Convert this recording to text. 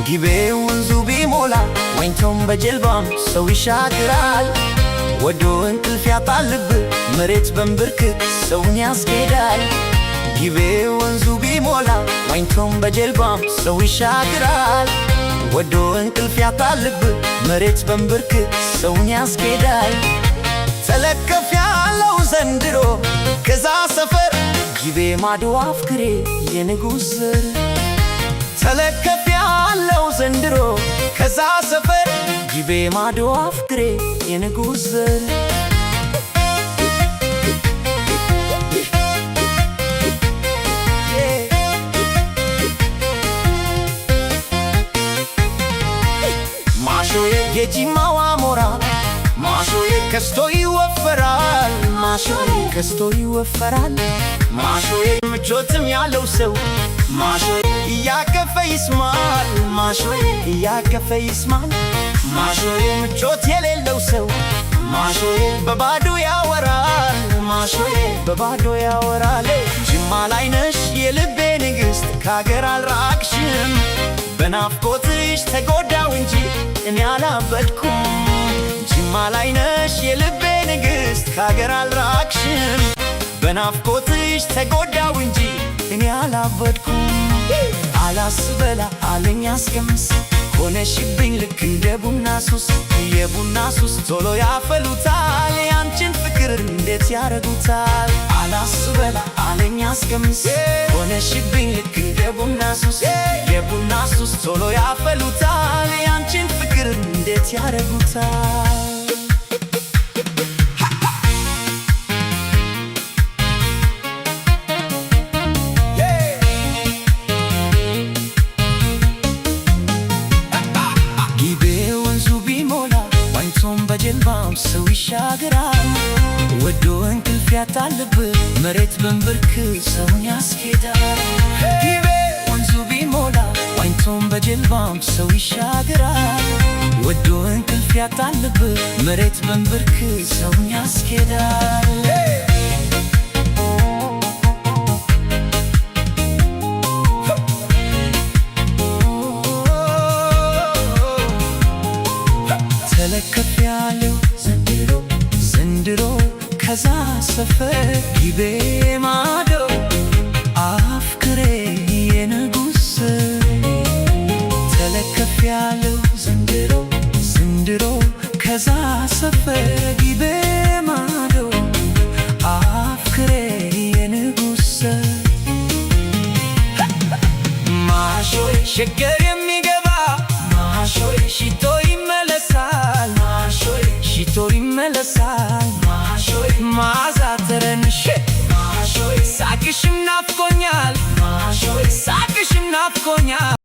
ጊቤ ወንዙ ቢሞላ ዋኝቶም በጀልባም ሰው ይሻግራል። ወዶ እንቅልፍ ያጣል ልብ፣ መሬት በንብርክ ሰውን ያስኬዳል። ጊቤ ወንዙ ቢሞላ ዋኝቶም በጀልባም ሰው ይሻግራል። ወዶ እንቅልፍ ያጣል ልብ፣ መሬት በንብርክ ሰውን ያስኬዳል። ተለከፍ ያለው ዘንድሮ ከዛ ሰፈር፣ ጊቤ ማዶ አፍክሬ የንጉሥ ዘር። ተለከፍ ያለው ዘንድሮ ከዛ ሰፈር፣ ጊቤ ማዶ አፍክሬ የንጉሥ ዘር። ማሾዬ የጂማዋ ሞራ፣ ማሾዬ ከስቶ ይወፈራል፣ ማሾዬ ከስቶ ይወፈራል። ማሾዬ ምቾትም ያለው ሰው፣ ማሾዬ እያቀፈ ይስማል፣ ማሾዬ እያቀፈ ይስማል። ማሾዬ ምቾት የሌለው ሰው፣ ማሾዬ በባዶ ያወራል፣ ማሾዬ በባዶ ያወራል። ጅማ ላይ ነሽ የልቤ ንግሥት፣ ከአገር አልራቅሽም። በናፍቆትሽ ተጎዳው እንጂ እኔ አላበድኩም። ጅማ ላይ ነሽ የልቤ ንግሥት፣ ከአገር አልራቅሽም። በናፍቆትሽ ተጎዳው እንጂ እኔ አላበድኩም። አላስበላ አለኝ አስቀምስ፣ ሆነሽብኝ ልክ እንደ ቡና ሱስ። የቡና ሱስ ቶሎ ያፈሉታል፣ ያንቺን ፍቅር እንዴት ያረጉታል? አላስበላ አለኝ አስቀምስ፣ ሆነሽብኝ ልክ እንደ ቡና ሱስ። የቡና ሱስ ቶሎ ያፈሉታል፣ ያንቺን ፍቅር እንዴት ያረጉታል? ጊቤ ወንዙ ቢሞላ ዋኝቶም በጀልባም ሰው ይሻገራል። ወዶ እንቅልፍ ያጣልብ፣ መሬት በንብርክ ሰውን ያስኬዳል። ጊቤ ወንዙ ቢሞላ ዋኝቶም በጀልባም ሰው ይሻገራል። ወዶ እንቅልፍ ያጣልብ፣ መሬት በንብርክ ሰውን ያስኬዳል። ተለከፍ ያለው ዘንድሮ ዘንድሮ ከዛ ሰፈር፣ ጊቤ ማዶ አፍክሬ የንጉሥ። ተለከፍ ያለው ዘንድሮ ዘንድሮ ከዛ ሰፈር፣ ጊቤ ማዶ አፍክሬ የንጉሥ። ማሾዬ ሸገር የሚገባ፣ ማሾዬ ሽቶ ይመለሳል፣ ማሾዬ ሽቶ ይመለሳል። ማሾዬ መዓዛ ጠረንሽ፣ ማሾዬ ሳቅሽም ናፍቆኛል፣ ማሾዬ ሳቅሽም ናፍቆኛል።